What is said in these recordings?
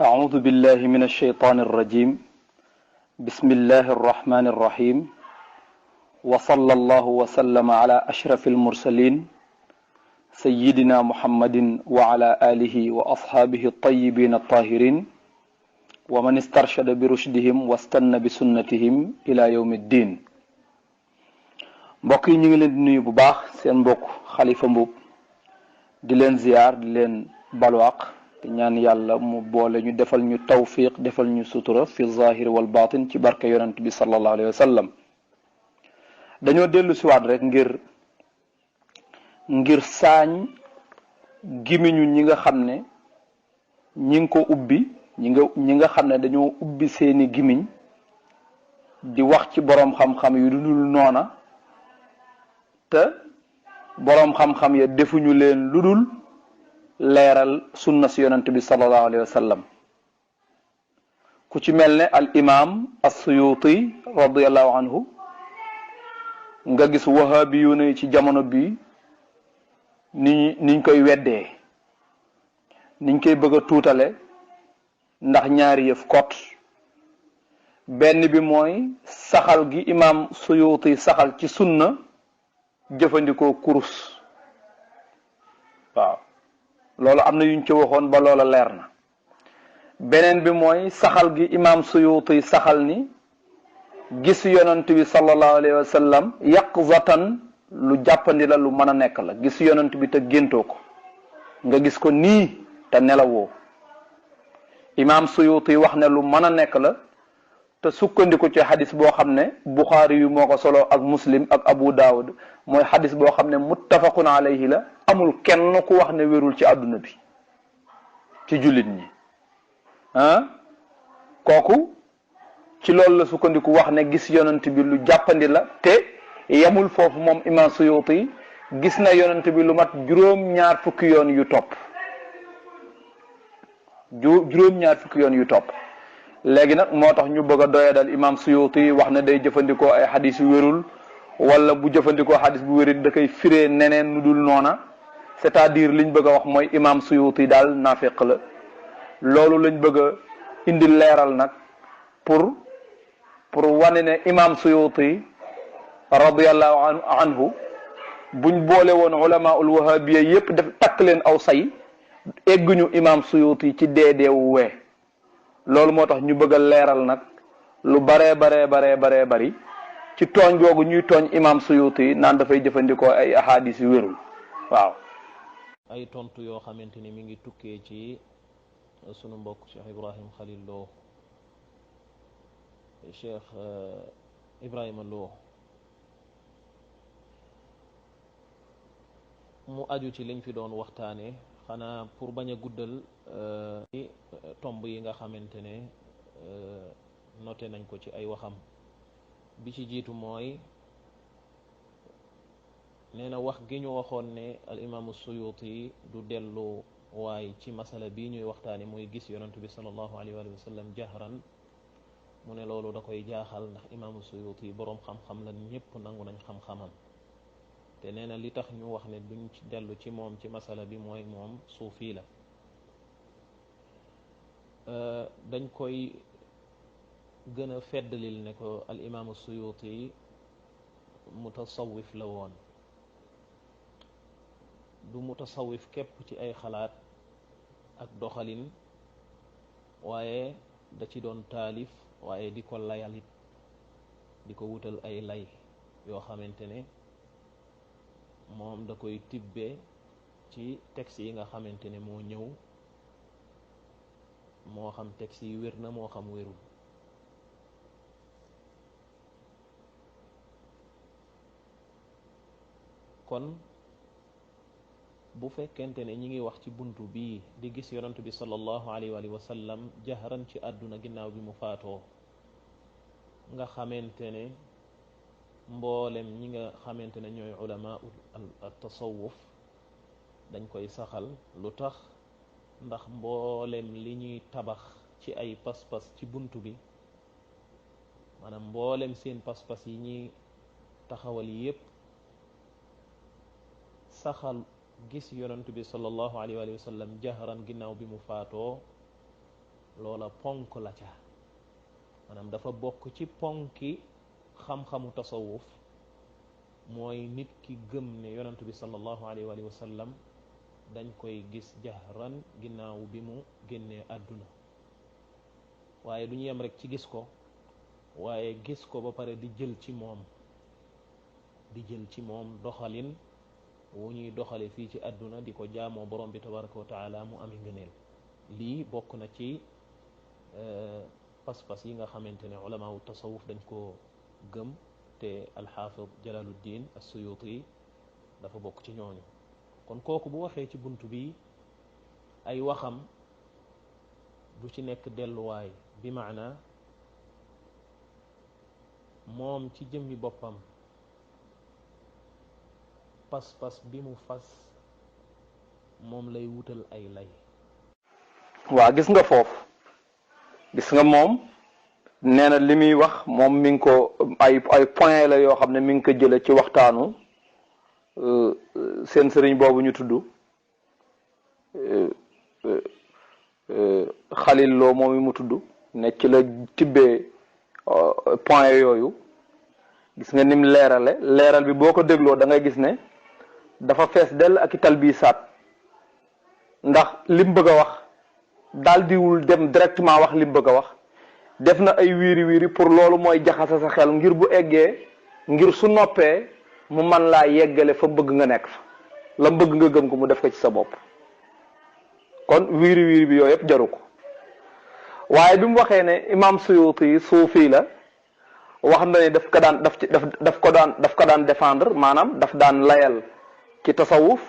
أعوذ بالله من الشيطان الرجيم. بسم الله الرحمن الرحيم. وصلى الله وسلم على أشرف المرسلين سيدنا محمد وعلى آله وأصحابه الطيبين الطاهرين ومن استرشد برشدهم واستنى بسنتهم إلى يوم الدين. mbokk yi ñu ngi leen di nuyu bu baax seen mbokk Xalifa Mbuub di leen ziyaar di leen balwaq di ñaan yàlla mu boole ñu defal ñu tawfiq defal ñu sutura fi zahir wal batin ci barke yonent bi sallallahu alayhi wa sallam. dañoo dellu siwaat rek ngir saañ gimiñu ñi nga xam ne ñi ngi ko ubbi ñi nga xam ne dañoo ubbi seeni gimiñ di wax ci boroom xam-xam yu dul noona te boroom xam-xam ya defuñu leen lu dul leeral sunna si yonent bi sallallahu alayhi wa sallam. ku ci mel ne al imam as-Suyuti radiyallahu anhu nga gis wahabi yu ne ci jamono bi niñ koy weddee niñ koy bëgg a tuutale ndax ñaari yëf kot. benn bi mooy saxal gi imam Suyuti saxal ci sunna jëfandikoo kurus. waaw loolu am na yuñ ci waxoon ba loola leer na. beneen bi mooy saxal gi imam Suyuti saxal ni gis yonent bi sallallahu alayhi wa sallam yaqzatan lu jàppandi la, lu mën a nekk la. gis yonent bi te géntoo ko, nga gis ko nii te nelawoo. imam Suyuti wax ne lu mën a nekk la te sukkandiku ci xadis boo xam ne Buxaari yu moo ko solo ak Muslim ak Abu Daawud, mooy xadis boo xam ne muttafaqun alayhi la. amul kenn ku wax ne wérul ci àdduna bi ci jullit ñi kooku ci loolu la sukkandiku wax ne gis yonent bi lu jàppandi la. te yemul foofu moom imam Suyuti gis na yonent bi lu mat juróom-ñaar fukki yoon yu topp. juróom-ñaar fukki yoon yu topp. léegi nag moo tax ñu bëgg a doyadal imam Suyuti wax ne day jëfandikoo ay xadis yu wérul, wala bu jëfandikoo xadis bu wérit da koy firee neneen nu dul noona. c'est-à-dire liñ bëgg a wax mooy imam Suyuti daal naafeq la. loolu lañ bëgg a indi leeral nag pour wane ne imam Suyuti radiyallahu anhu buñ boole woon ulamaul wahabiya yépp def takk leen aw say egguñu imam Suyuti ci deedeewu wee. loolu moo tax ñu bëgg a leeral nag lu baree bari ci tooñ googu ñuy tooñ imam Suyuti naan dafay jëfandikoo ay ahadis yu wérul. waaw ay tontu yoo xamante ni mi ngi tukkee ci sunu mbokk Cheikh Ibrahim Khalil Lo, Cheikh Ibrahima Lo, mu aju ci liñ fi doon waxtaane. xanaa pour bañ a guddal tomb yi nga xamante ne noté nañ ko ci ay waxam. bi ci jiitu mooy nee na wax gi ñu waxoon ne al imaamu Suyuti du dellu waay ci masala bii ñuy waxtaane muy gis yonent bi sallallahu alayhi wa sallam jahran. mu ne loolu da koy jaaxal ndax imaamu Suyuti boroom xam-xam la, ñépp nangu nañ xam-xamam. te nee na li tax ñu wax ne duñ ci dellu ci moom ci masala bi mooy moom suufi la. dañ koy gën a feddlil ne ko al imaamu Suyuti mutasawif la woon. du mutasawif képp ci ay xalaat ak doxalin, waaye da ci doon taalif, waaye di ko layalit, di ko wutal ay lay yoo xamante ne moom da koy tibbee ci texte yi nga xamante ne moo ñëw, moo xam texte yi wér na moo xam wérul. kon bu fekkente ne ñi ngi wax ci buntu bii di gis yonent bi sallallahu alayhi wa sallam jahran ci àdduna ginnaaw bi mu faatoo, nga xamante ne mboolem ñi nga xamante ne ñooy ulama al tasawuf dañ koy saxal. lu tax? ndax mboolem li ñuy tabax ci ay pas-pas ci buntu bi, maanaam mboolem seen pas-pas yi ñuy taxawal yépp saxal gis yonent bi sallallahu alayhi wa sallam jahran ginnaaw bi mu faatoo loola ponk la ca maanaam dafa bokk ci ponki xam-xamu tasawuf mooy nit ki gëm ne yonent bi sallallahu alayhi wa sallam dañ koy gis jahran ginnaaw bi mu génnee àdduna waaye du ñu yem rek ci gis ko waaye gis ko ba pare di jël ci moom doxalin wu ñuy doxale fii ci àdduna di ko jaamoo borom bi tabaraka wa taala mu ami ngëneel lii bokk na ci pas-pas yi nga xamante ne ulama wu tasawuf dañ ko gëm te alxaafid jalaluddin as-suyuti dafa bokk ci ñooñu kon kooku bu waxee ci bunt bi ay waxam du ci nekk delluwaay bi maana moom ci jëmmi boppam pas-pas bi mu fas moom lay wutal ay lay. waa gis nga foofu gis nga moom nee na li muy wax moom mi ngi ko ay point la yoo xam ne mi ngi ko jële ci waxtaanu seen sëriñ boobu ñu tudd Xalil Lo moom mi mu tudd ne ci la tibbee point yooyu gis nga nim leeral bi boo ko dégloo da ngay gis ne dafa fees dell ak i talbisaat ndax lim bëgg a wax daal diwul dem directement wax lim bëgg a wax def na ay wiiri pour loolu mooy jaxase sa xel ngir bu eggee ngir su noppee mu man laa yeggale fa bëgg nga nekk fa la bëgg nga gëm ko mu def ko ci sa bopp kon wiiri bi yooyu yëpp jaru ko waaye bi mu waxee ne imam Suyuti suufi la wax na ne daf ko daan défendre maanaam daf daan layal ci tasawuf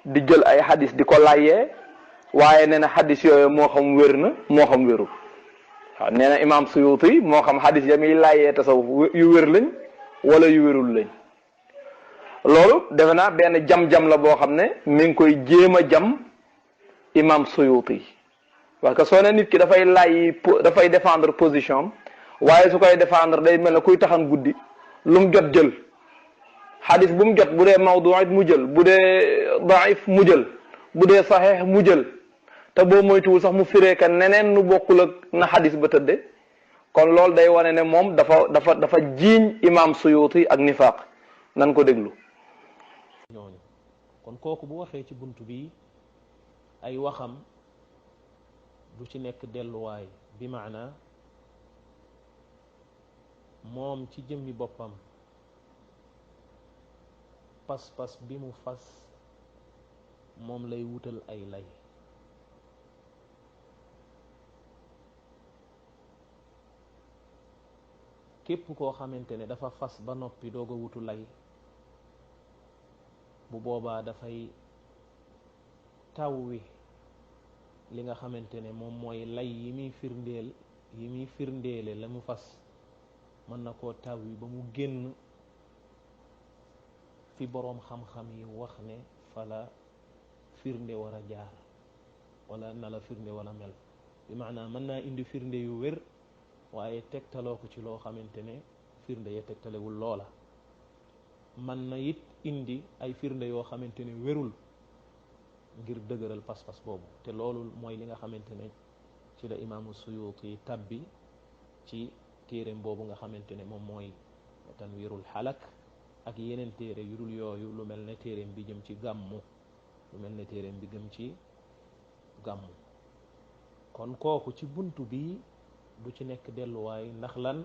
di jël ay xadis di ko layee waaye nee na xadis yooyu moo xam wér na moo xam wérul waaw nee na imam Suyuti moo xam xadis ya muy layee tasawuf yu wér lañ wala yu wérul lañ loolu defe naa benn jam-jam la boo xam ne mi ngi koy jéem a jam imam Suyuti parce que soo ne nit ki dafay défendre position waaye su koy défendre day mel ne kuy taxan guddi lu mu jot jël xadis bu mu jot bu dee mawdu mu jël bu dee daif mu jël bu dee saxeex mu jël te boo moytuwul sax mu firee ka neneen nu bokkul ak na xadis ba tëdde kon loolu day wane ne moom dafa jiiñ imam Suyuti ak nifaaq nan ko déglu. ñooñu kon kooku bu waxee ci bunt bi ay waxam du ci nekk delluwaay bi maana moom ci jëmmi boppam pas-pas bi mu fas moom lay wutal ay lay képp koo xamante ne dafa fas ba noppi doog a wutu lay bu boobaa dafay tawwi li nga xamante ne moom mooy lay yi muy firndeele la mu fas mën na koo tawwi ba mu génn fi boroom xam-xam yi wax ne fala firnde war a jaar wala na la firnde wala mel bi maanaam mën naa indi firnde yu wér waaye tegtaloo ko ci loo xamante ne firnde ya tegtalewul loola man na it indi ay firnde yoo xamante ne wérul ngir dëgëral pas-pas boobu te loolu mooy li nga xamante ne ci la imaamu Suyuti tabbi ci téereem boobu nga xamante ne moom mooy Tanwiirul Halak ak yeneen téere yu dul yooyu lu mel ne téereem bi jëm ci gàmmu gàmmu kon kooku ci buntu bi du ci nekk delluwaay ndax lan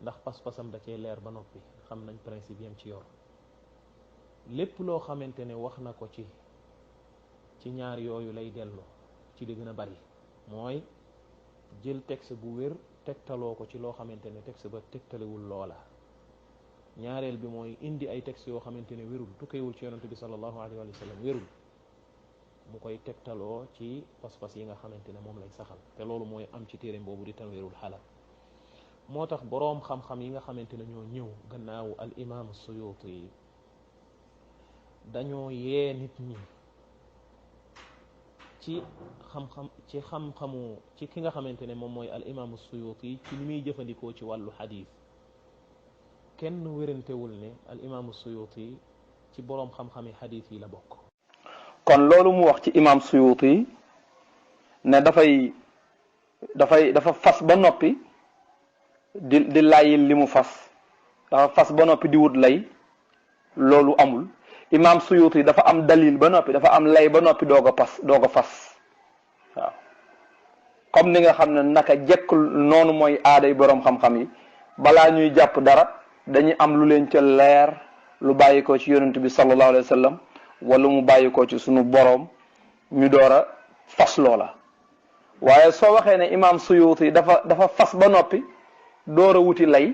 ndax pas-pasam da cee leer ba noppi xam nañ principe yam ci yor lépp loo xamante ne wax na ko ci ñaar yooyu lay dellu ci li gën a bari mooy jël texte bu wér tegtaloo ko ci loo xamante ne texte ba tegtalewul loola ñaareel bi mooy indi ay texte yoo xamante ne wérul tukkewul ci yonent bi sallallahu alayhi wa sallam wérul mu koy tegtaloo ci pas-pas yi nga xamante ne moom lay saxal te loolu mooy am ci téereem boobu di Tanwiirul Halak moo tax boroom xam-xam yi nga xamante ne ñoo ñëw gannaaw al imam Suyuti yi dañoo yee nit ñi ci xam-xamu ci ki nga xamante ne moom mooy al imam Suyuti ci ni muy jëfandikoo ci wàllu xadiis kenn wérantewul ne al imam Suyuti ci boroom xam-xami xadiis yi la bokk. kon loolu mu wax ci imam Suyuti ne dafay dafa fas ba noppi di layil li mu fas, dafa fas ba noppi di wut lay, loolu amul. Imam Suyuti dafa am dalil ba noppi, dafa am lay ba noppi doog a fas waaw. comme ni nga xam ne naka jekk noonu mooy aaday boroom xam-xam yi, balaa ñuy jàpp dara dañuy am lu leen ca leer, lu bàyyi ko ci yonent bi sallallahu alayhi wa sallam wala mu bàyyi ko ci sunu boroom, ñu door a fas loola. waaye soo waxee ne Imam Suyuti dafa fas ba noppi door a wuti lay,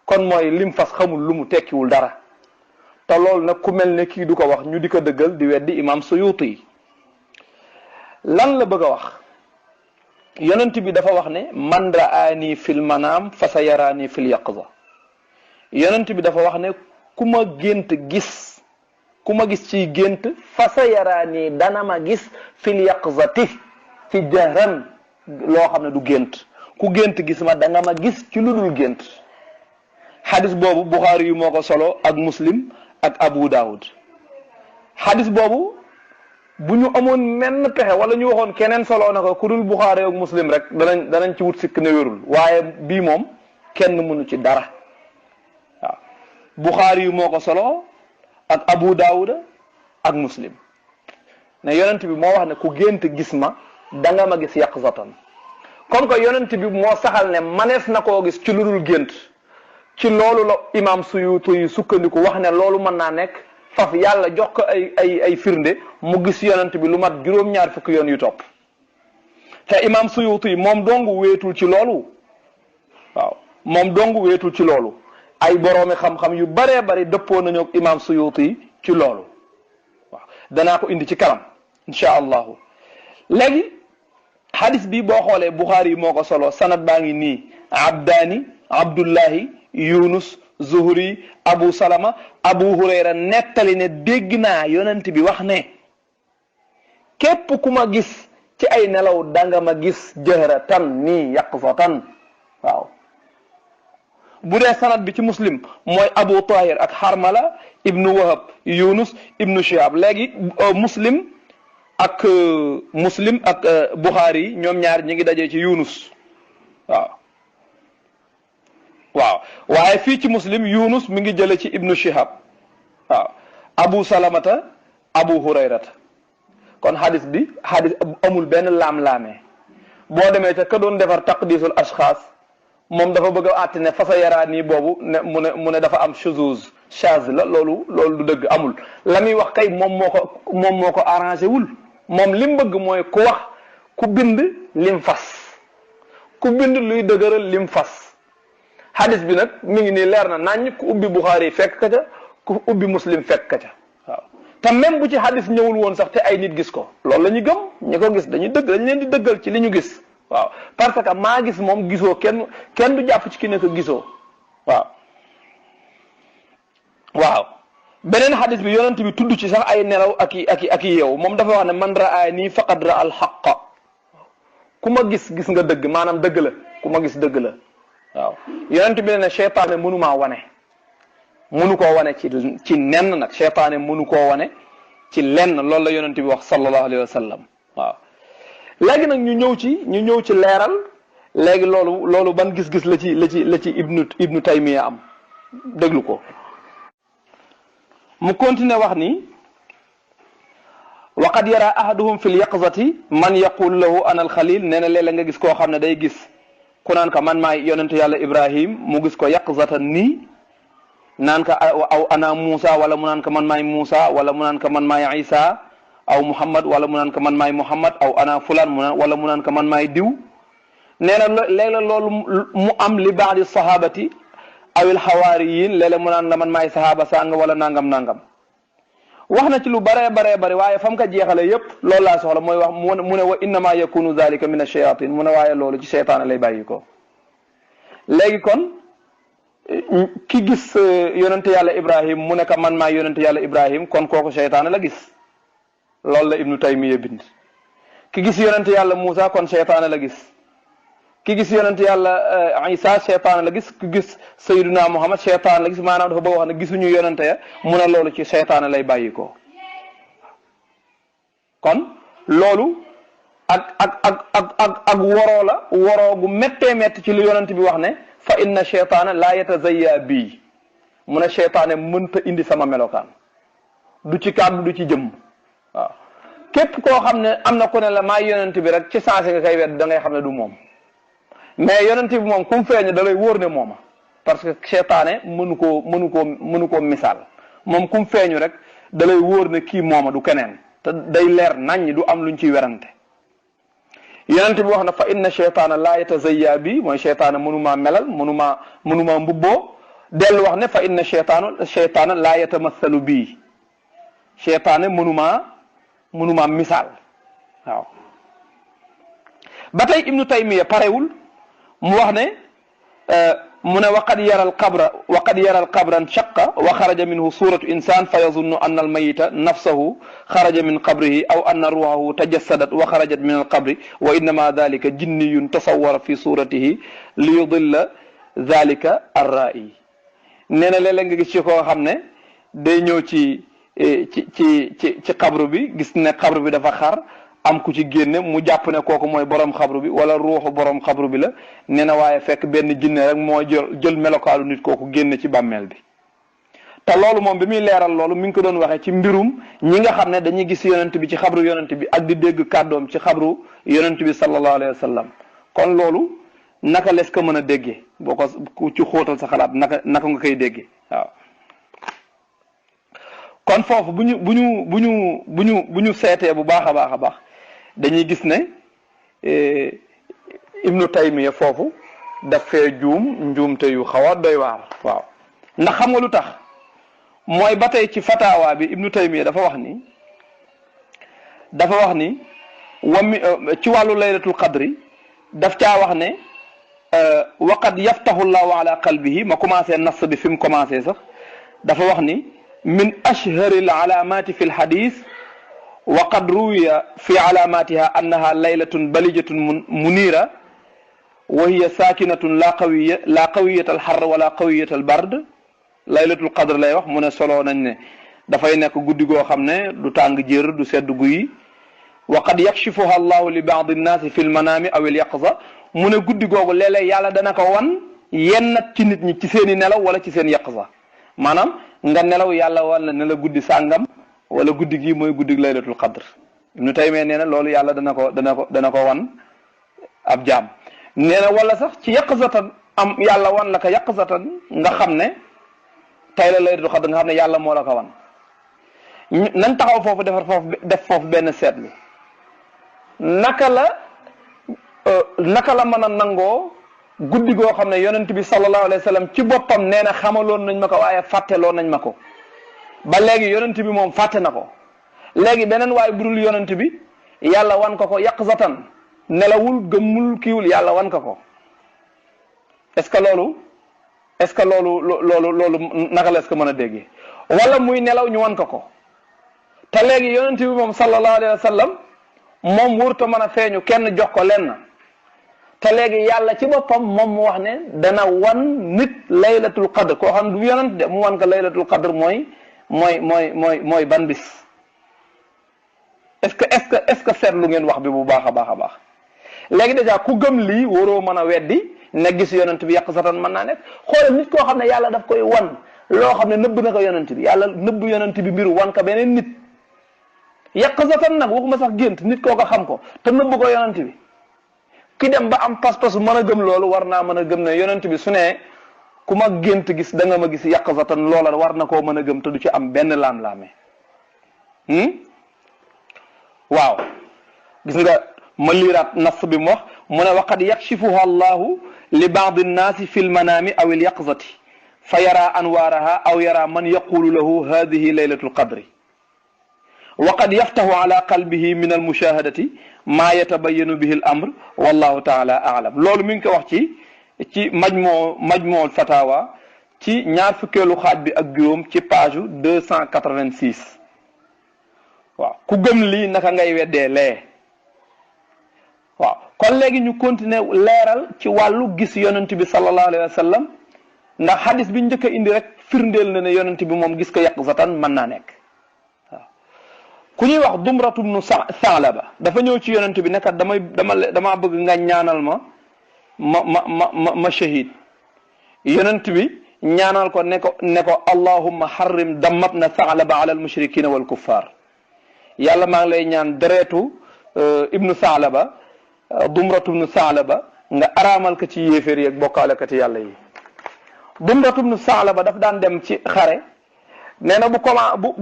kon mooy lim fas xamul lu mu tekkiwul dara. te loolu nag ku mel ne kii du ko wax, ñu di ko dëggal di weddi Imam Suyuti. lan la bëgg a wax? yonent bi dafa wax ne man raani fil manaam fa sa yaraani fil yaqza. yonent bi dafa wax ne ku ma gis ci gént fa sa yaraani dana ma gis fil yaqzati fi jahran, loo xam ne du gént. ku gént gis ma da nga ma gis ci lu dul gént. xadis boobu Buxaari yu moo ko solo ak Muslim ak Abu Daawud. xadis boobu bu ñu amoon menn pexe wala ñu waxoon keneen solo na ko ku dul Buxaari ak Muslim rek danañ ci wut sikk ne wérul, waaye bii moom kenn mënu ci dara waaw. Buxaari yu moo ko solo ak Abu Daawud ak Muslim ne yonent bi moo wax ne ku gént gis ma da nga ma gis yaqzatan. comme que yonent bi moo saxal ne manees na koo gis ci lu dul gént, ci loolu la Imam Suyuti yu sukkandiku wax ne loolu mën naa nekk, faf yàlla jox ko ay firnde mu gis yonent bi lu mat juróom-ñaar fukki yoon yu topp. te Imam Suyuti moom dong weetul ci loolu waaw, moom dong weetul ci loolu. ay boroomi xam-xam yu baree bari dëppoo nañu ak Imam Suyuti ci loolu waaw. danaa ko indi ci kanam incha allahu. léegi xadis bi boo xoolee Buxaari yi moo ko solo, sanad baa ngi nii: Abdaani, Abdullahi, Yunus, Zuhri, Abu Salama, Abu Hurayra nettali ne dégg naa yonent bi wax ne képp ku ma gis ci ay nelaw danga ma gis jahratan nii yaqzatan waaw. bu dee sanad bi ci Muslim mooy Abu Tahir ak Harmala ibnu Wahab, Yunus ibnu Shihab. léegi Muslim ak Bukhari ñoom ñaar ñi ngi dajee ci Yunus waaw. waaye fii ci Muslim Yunus mi ngi jële ci ibnu Shihab waaw. Abu Salamata, Abu Hurayrata. kon xadis amul benn laam-laamee. boo demee ca ka doon defar taqdisul ashxaas, moom dafa bëgg a àtte ne fasa yaraa nii boobu ne mu ne dafa am shuzuz, chaz la, loolu du dëgg, amul. la muy wax kay moom moo ko arrangé wul. moom lim bëgg mooy ku wax, ku bind lim fas, ku bind luy dëgëral lim fas. xadis bi nag mi ngi nii leer na nañ, ku ubbi Buxaari fekk ka ca, ku ubbi Muslim fekk ka ca waaw. te même bu ci xadis ñëwul woon sax te ay nit gis ko, loolu la ñu gëm. ñi ko gis dañ leen di dëggal ci li ñu gis waaw. parce que maa gis moom gisoo, kenn du jàpp ci ki ne ko gisoo waaw. beneen xadis bi yonent bi tudd ci sax ay nelaw ak i yeew. moom dafa wax ne man raani faqad ra al xaqa, ku ma gis nga dëgg, maanaam dëgg la, ku ma gis dëgg la waaw. yonent bi ne seytaane mënu koo wane ci nenn nag, seytaane mënu koo wane ci lenn. loolu la yonent bi wax sallallahu alayhi wa sallam waaw. léegi nag ñu ñëw ci leeral léegi loolu ban gis-gis la ci ibnu Taymiya am. déglu ko mu continuer wax ni: wa qad yara ahaduhum fi lyaqzati man yaqul lahu ana alxalil. nee na léeg-léeg nga gis koo xam ne day gis ku naan ka man maay yonent yàlla Ibrahim, mu gis ko yaqzatan nii, naan ka aw ana Muusa, wala mu naan ka man maay Muusa, wala mu naan ka man maay Isa aw Muhammad, wala mu naan ka man maay Muhammad aw ana fulaan, wala mu naan ka man maay diw. nee na léeg-léeg loolu mu am li baadi sahabati awil xawaariyin, léeg-léeg mu naan la man maay sahaaba sàng wala nangam. wax na ci lu baree bari, waaye fam ka jeexale yépp loolu laa soxla mooy wax mu ne wa innama yakunu zalika min ash-shayatin. mu ne waaye loolu ci seytaane lay bàyyi ko. léegi kon ki gis yonente yàlla Ibrahim mu ne ka man maay yonente yàlla Ibrahim, kon kooku seytaane la gis. loolu la ibnu Taymiya bind. ki gis yonente yàlla Muusa kon seytaane la gis. ki gis yonente yàlla Isa seytaane la gis. ki gis Sayyiduna Muhammad seytaane la gis. maanaam dafa bëgg wax ne gisuñu yonente ya, mu ne loolu ci seytaane lay bàyyi ko. kon loolu ak woroo la woroo gu méttee métti ci li yonent bi wax ne fa inna cheytaana laa yatazayya bii mu ne cheytaane mënta indi sama melokaan du ci kàddu du ci jëmm waaw képp koo xam ne am na ku ne la maa yonent bi rek ci sensé nga koy wedd da ngay xam ne du moom mais yonent bi moom ku mu feeñu da lay wóor ne mooma parce que cheytaane mënu koo misaal moom ku mu feeñu rek da lay wóor ne kii mooma du keneen te day leer naññ du am luñ ciy werante yonent bi wax na fa inna cheytaana laa yatazayya bi mooy cheytaane mënumaa melal mënumaa mbubboo dellu wax ne fa inna cheytaana laa yatamathalu bii cheytaane mënumaa misaal waaw ba tey ibnu taymiya parewul mu wax ne mu ne waqad yara alqabran shaqqa wa xaraja minhu suratu insan fa yazunnu anna almayita nafsahu xaraja min qabrihi aw anna ruuhahu tajassadat wa xarajat min alqabri wa innama dalika jinniyun tasawwara fi suratihi li yudilla dalika arra'i nee na léeg-léeg nga gis ci koo xam ne day ñëw ci xabru bi gis ne xabru bi dafa xar am ku ci génne mu jàpp ne kooku mooy borom xabru bi wala ruuxu borom xabru bi la nee na waaye fekk benn jinne rek moo jël melokaalu nit kooku génne ci bàmmeel bi te loolu moom bi muy leeral loolu mi ngi ko doon waxee ci mbirum ñi nga xam ne dañuy gis yonent bi ci xabru yonent bi ak di dégg kàddoom ci xabru yonent bi sallallahu alayhi wa sallam kon loolu naka les ko mën a déggee boo ko ci xóotal sa xalaat naka nga koy déggee waaw kon foofu bu ñu seetee bu baax a baax dañuy gis ne ibnu taymiya foofu daf fee njuumte yu xaw a doy waar waaw ndax xam nga lu tax mooy ba tey ci fatawa bi ibnu taymiya dafa wax ni ci wàllu laylatul qadri daf caa wax ne waqad yaftahu llahu ala qalbihi ma commencé nas bi fi mu commencé sax dafa wax ni min ashhari al alamati fi l hadith wa qad ruwiya fi alamatiha annaha laylatun balijatun munira wa hiya sakinatun la qawiyata al harr wala qawiyata al bard laylatul qadr lay wax mu ne solo nañ ne dafay nekk guddi goo xam ne du tàng jër du sedd guyi wa qad yakshifuha allahu li baadi nnaasi fi l manami aw il yaqza mu ne guddi googu léeg-léeg yàlla dana ko wan yennat ci nit ñi ci seen i nelaw wala ci seen yaqza maanaam nga nelaw yàlla wan la ne la guddi sàngam wala guddi gii mooy guddi laylatul qadr Ibnu Taymiyya nee na loolu yàlla dana ko wan ab jaam nee na wala sax ci yaqzatan am yàlla wan la ko yaqzatan nga xam ne tey la laylatul qadr nga xam ne yàlla moo la ko wan nañ taxaw foofu def foofu benn seetlu naka la mën a nangoo guddi goo xam ne yonent bi sallallahu alayhi wa sallam ci boppam nee na xamaloon nañ ma ko waaye fàtteloon nañ ma ko ba léegi yonent bi moom fàtte na ko léegi beneen waaye budul yonent bi yàlla wan ko yaqzatan nelawul gëmmul kiiwul yàlla wan ko est-ce que loolu naka la est-ce que mën a déggee wala muy nelaw ñu wan ko te léegi yonent bi moom sallallahu alayhi wa sallam moom wurta mën a feeñu kenn jox ko lenn te léegi yàlla ci boppam moom mu wax ne dana wan nit laylatul qadr koo xam du yonent de mu wan ko laylatul qadr mooy ban bis est-ce que seetlu ngeen wax bi bu baax a baax léegi dèjà ku gëm lii waroo mën a weddi ne gis yonent bi yaqzatan mën naa nekk xoolal nit koo xam ne yàlla daf koy wan loo xam ne nëbb na ko yonent bi yàlla nëbb yonent bi mbiru wan ko beneen nit yaqzatan nag waxuma sax gént nit koo ko xam ko te nëbb ko yonent bi ki dem ba am pas-pas mën a gëm loolu war naa mën a gëm ne yonent bi su ne ku ma gént gis da nga ma gis yaqzatan loola war na koo mën a gëm te du ci am benn laam-laame waaw gis nga ma liiraat nas bi mu wax mu ne waqad yakshifuha allahu li baadi nnaasi fi lmanaami aw il yaqzati fa yara anwaaraha aw yara man yaqulu lahu hadihi laylatu lqadri wa qad yaftahu ala qalbihi min almushahadati maa yatabayanu bihi al amr wallahu taala aalam loolu mi ngi ko wax ci majmoo fatawa ci ñaar fukkeelu xaaj bi ak juróom ci page 286 waaw ku gëm lii naka ngay weddee lee waaw kon léegi ñu continuer leeral ci wàllu gis yonent bi sallallahu alayhi wa sallam ndax xadis bi njëkk a indi rek firndeel na ne yonent bi moom gis ko yaqzatan mën naa nekk waaw ku ñuy wax Dumratu bnu Saalaba dafa ñëw ci yonent bi nekkat dama bëgg nga ñaanal ma shahid. yonent bi ñaanal ko ne ko allahumma harrim dammatna Saalaba ala al mushrikina wal kuffar. yàlla maa ngi lay ñaan deretu ibnu Saalaba Dumratu bnu Saalaba nga araamal ko ci yéeféer yi ak bokkaalekati yàlla yi. Dumratu bnu Saalaba daf daan dem ci xare. nee na bu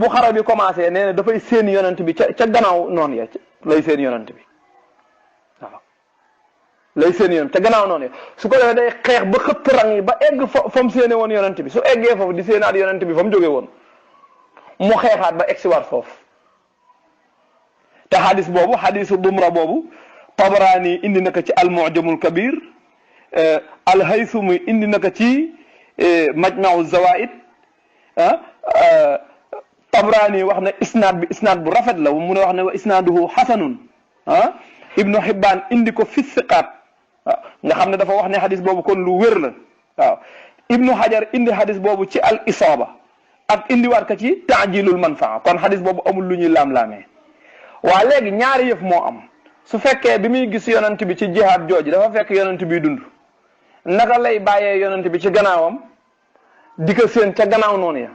xare bi commencé nee na dafay seen yonent bi ca gannaaw noonu ya lay seen yonent bi waaw lay seen yonent ca gannaaw noonu ya su ko defee day xeex ba xëpp rang yi ba egg fa mu séene woon yonent bi su eggee foofu di séenaat yonent bi fa mu jógee woon mu xeexaat ba egg si waat foofu. te xadis boobu xadisu Dumra boobu Tabarani indi na ko ci al-Mu'jamul Kabir al-Haythumi indi na ko ci Majma'u Zawaid Tabrani wax ne isnaad bu rafet la mu ne wax ne wa isnaaduhu xasanun Ibnu Hibbaan indi ko fi siqaat nga xam ne dafa wax ne xadis boobu kon lu wér la waaw Ibnu Hajar indi xadis boobu ci al isaaba ak indiwaat ko ci taajilul manfaa kon xadis boobu amul lu ñuy laam-laamee. waa léegi ñaari yëf moo am su fekkee bi muy gis yonent bi ci jihaad jooju dafa fekk yonent bi dund naka lay bàyyee yonent bi ci gannaawam di ko seen ca gannaaw noonu ya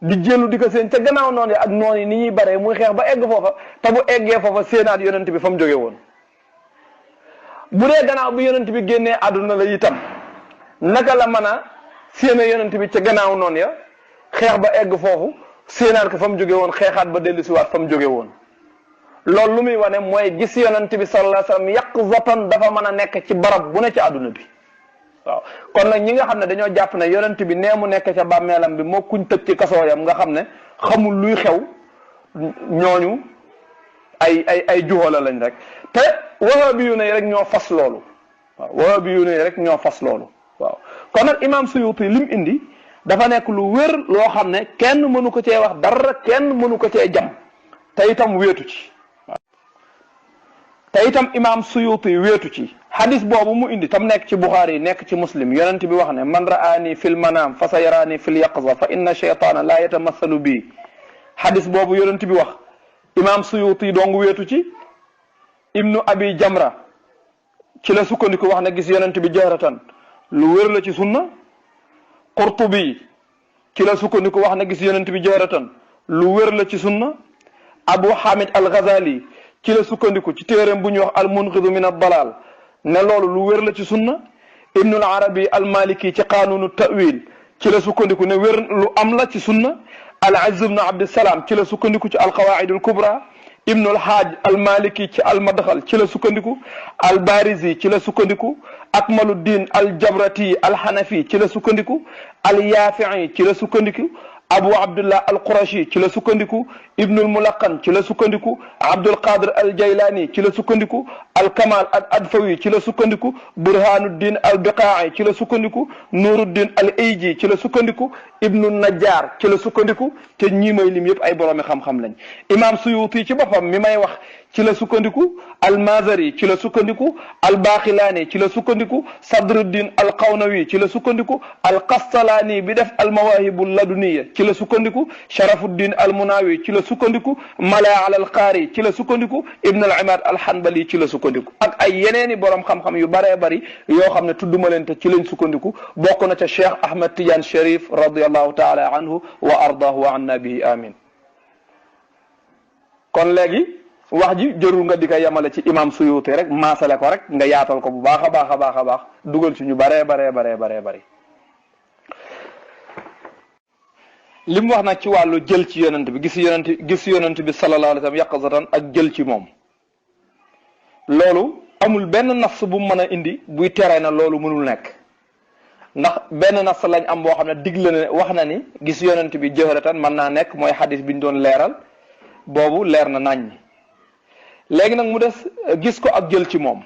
di jëlu di ko seen ca gannaaw noonu ya ak noonu yi ni ñuy baree muy xeex ba egg foofa te bu eggee foofa séenaat yonent bi fa mu jóge woon. bu dee gannaaw bi yonent bi génnee àdduna la itam naka la mën a séena yonent bi ca gannaaw noonu ya xeex ba egg foofu séenaat ko fa mu jóge woon xeexaat ba dellu si waat fa mu jóge woon. loolu lu muy wane mooy gis yonent bi sallallahu alayhi wasallam yaqzatan dafa mën a nekk ci barab bu ne ci àdduna bi waaw kon nag ñi nga xam ne dañoo jàpp ne yonent bi nee mu nekk ca bàmmeelam bi moo kuñ tëj ci kasooyam nga xam ne xamul luy xew ñooñu ay juhóola lañ rek te wahabi yu ne rek ñoo fas loolu waaw wahabi yu ne rek ñoo fas loolu waaw kon nag imam Suyuti lim indi dafa nekk lu wér loo xam ne kenn mënu ko cee wax dara kenn mënu ko cee jam te itam wéetu ci te itam imam Suyuti wéetu ci xadis boobu mu indi tam nekk ci Buxaari nekk ci Muslim yonent bi wax ne man ra'aani fil manaam fa sa yaraani fil yaqza fa inna shaytaana laa yatamathalu bii xadis boobu yonent bi wax imam Suyuti dong wéetu ci ibnu abi jamra ci la sukkandiku wax ne gis yonent bi jaaratan lu wér la ci sunna Qurtubi ci la sukkandiku wax ne gis yonent bi jaaratan lu wér la ci sunna Abu Hamid al-Ghazali ci la sukkandiku ci téereem bu ñuy wax al-Munqidh min ad-Dalal ne loolu lu wér la ci sunna Ibnu al-Arabi al-Maliki ci qanunu ta'wil ci la sukkandiku ne wér lu am la ci sunna al-Izz ibn Abdissalaam ci la sukkandiku ci al-Qawaa'id al-Kubra Ibnu al-Hajj al-Maliki ci al-Madkhal ci la sukkandiku al-Barizi ci la sukkandiku Akmaluddin al-Jabrati al-Hanafi ci la sukkandiku al-Yafi'i ci la sukkandiku Abu Abdullah al-Qurashi ci la sukkandiku Ibnul Mulaqan ci la sukkandiku Abdul Qadir al-Jaylani ci la sukkandiku al-Kamal al-Adfawi ci la sukkandiku Burhanuddin al-Biqa'i ci la sukkandiku Nuruddin al-Ayji ci la sukkandiku Ibnu Najjar ci la sukkandiku te ñii may lim yëpp ay boroomi xam-xam lañ Imam Suyuti ci boppam mi may wax ci la sukkandiku al-Mazari ci la sukkandiku al-Baqilani ci la sukkandiku Sadruddin al-Qawnawi ci la sukkandiku al-Qastalani bi def al-Mawahibul Laduniya ci la sukkandiku Sharafuddin al-Munawi ci la sukkandiku Mala ala al-Qari ci la sukkandiku Ibn al-Imad al-Hanbali ci la sukkandiku ak ay yeneeni borom xam-xam yu baree bari yoo xam ne tudduma leen te ci lañ sukkandiku bokk na ca Cheikh Ahmad Tidiane Cherif radiyallahu taala anhu wa ardaahu wa anna bihi amin kon léegi wax ji jërul nga di ko yemale ci imam Suyuti rek maasale ko rek nga yaatal ko bu baax a baax a baax a baax dugal ci ñu baree bari li mu wax nag ci wàllu jël ci yonent bi gis yonent bi sallallahu alayhi wa sallam yaqazatan ak jël ci moom loolu amul benn nas bu mu mën a indi buy tere na loolu mënul nekk ndax benn nas lañ am boo xam ne digle ne wax na ni gis yonent bi jëhratan mën naa nekk mooy xadis bi ñu doon leeral boobu leer na nañ léegi nag mu des gis ko ak jël ci moom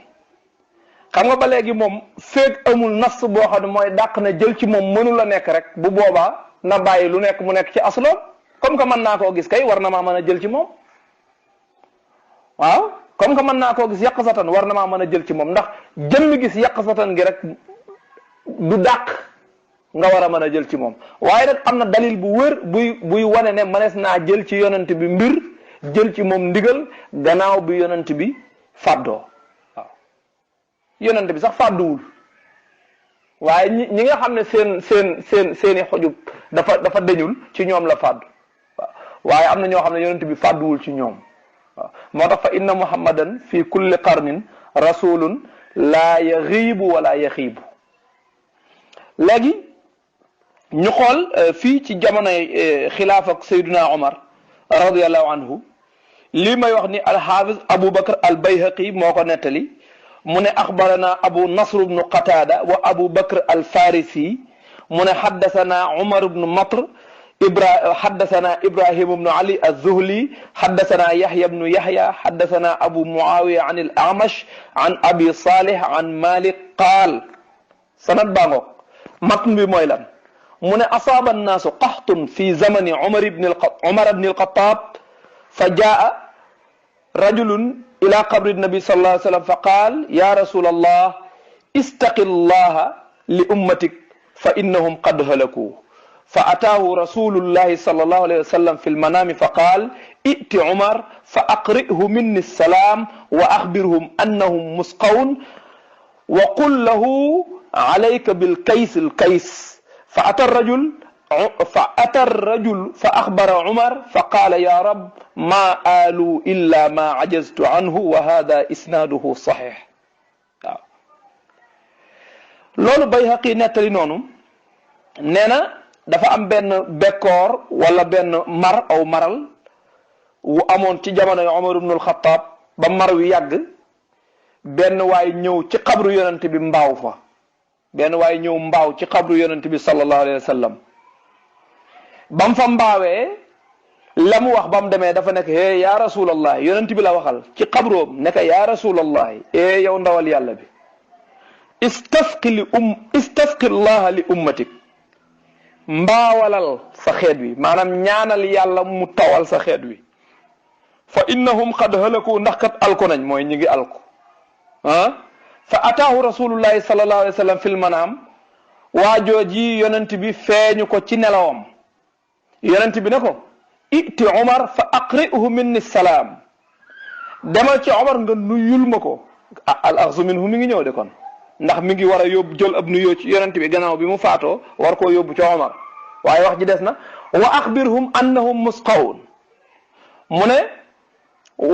xam nga ba léegi moom feeg amul nas boo xam ne mooy dàq na jël ci moom mënul a nekk rek bu boobaa na bàyyi lu nekk mu nekk ci asloom comme que mën naa koo gis kay war na maa mën a jël ci moom waaw comme que mën naa koo gis yaqsatan war na maa mën a jël ci moom ndax jëmmi gis yaqsatan gi rek du dàq nga war a mën a jël ci moom waaye nag am na dalil bu wër buy wane ne mënees naa jël ci yonent bi mbir jël ci moom ndigal gannaaw bi yonent bi fàddoo waaw yonent bi sax fàdduwul waaye ñi nga xam ne seeni xojub dafa deñul ci ñoom la fàddu waaw waaye am na ñoo xam ne yonent bi fàdduwul ci ñoom waaw moo tax fa inna muhammadan fi kulli qarnin rasulun laa yaxiibu wala yaxiibu léegi ñu xool fii ci jamonoy xilaaf ak sayduna omar radiallahu anhu lii may wax ni alxaafis abu bakr al bayhaqi moo ko nettali mu ne axbarana abu nasr bnu qatada wa abu bakr al farisi mu ne xaddasana umar bnu matr حدثنا إبراهيم بن علي الزهلي حدثنا يحيى بن يحيى حدثنا أبو معاوية عن الأعمش عن أبي صالح عن مالك قال سند بانغوك متن بمويلان من أصاب الناس قحط في زمن عمر بن الخطاب فجاء رجل إلى قبر النبي صلى الله عليه وسلم فقال يا رسول الله استق الله لأمتك فإنهم قد هلكوا فأتاه رسول الله صلى الله عليه وسلم في المنام فقال ائت عمر فأقرئه مني السلام وأخبرهم أنهم مسقون وقل له عليك بالكيس الكيس فأتى الرجل فأخبر عمر فقال يا رب ما آلوا إلا ما عجزت عنه وهذا إسناده صحيح لولو بيهقي نتلي نونو نينا dafa am benn bekkoor wala benn mar aw maral wu amoon ci jamono yu Umar ibn al-Khattab ba mar wi yàgg benn waay ñëw ci xabru yonent bi mbaaw fa benn waay ñëw mbaaw ci xabru yonent bi sallallahu alayhi wa sallam ba mu fa mbaawee la mu wax ba mu demee dafa nekk hee yaa rasulallah yonent bi la waxal ci xabroom nekk yaa rasulallah yow ndawal yàlla bi istasqi llaha li ummatik mbaawalal sa xeet wi maanaam ñaanal yàlla mu tawal sa xeet wi fa innahum qad halaku ndax kat alku nañ mooy ñi ngi alku fa ataahu rasulullahi sallallahu alayhi wa sallam fil manaam waajoo ji yonent bi feeñu ko ci nelawam yonent bi ne ko iti Omar fa aqri'hu minni salaam demal ci Omar nga nuyul ma ko al axzu minhu mi ngi ñëw de kon ndax mi ngi war a yóbbu jël ab nuyoo ci yonent bi gannaaw bi mu faatoo war koo yóbbu ci Omar waaye wax ji des na wa axbirhum annahum musqawun mu ne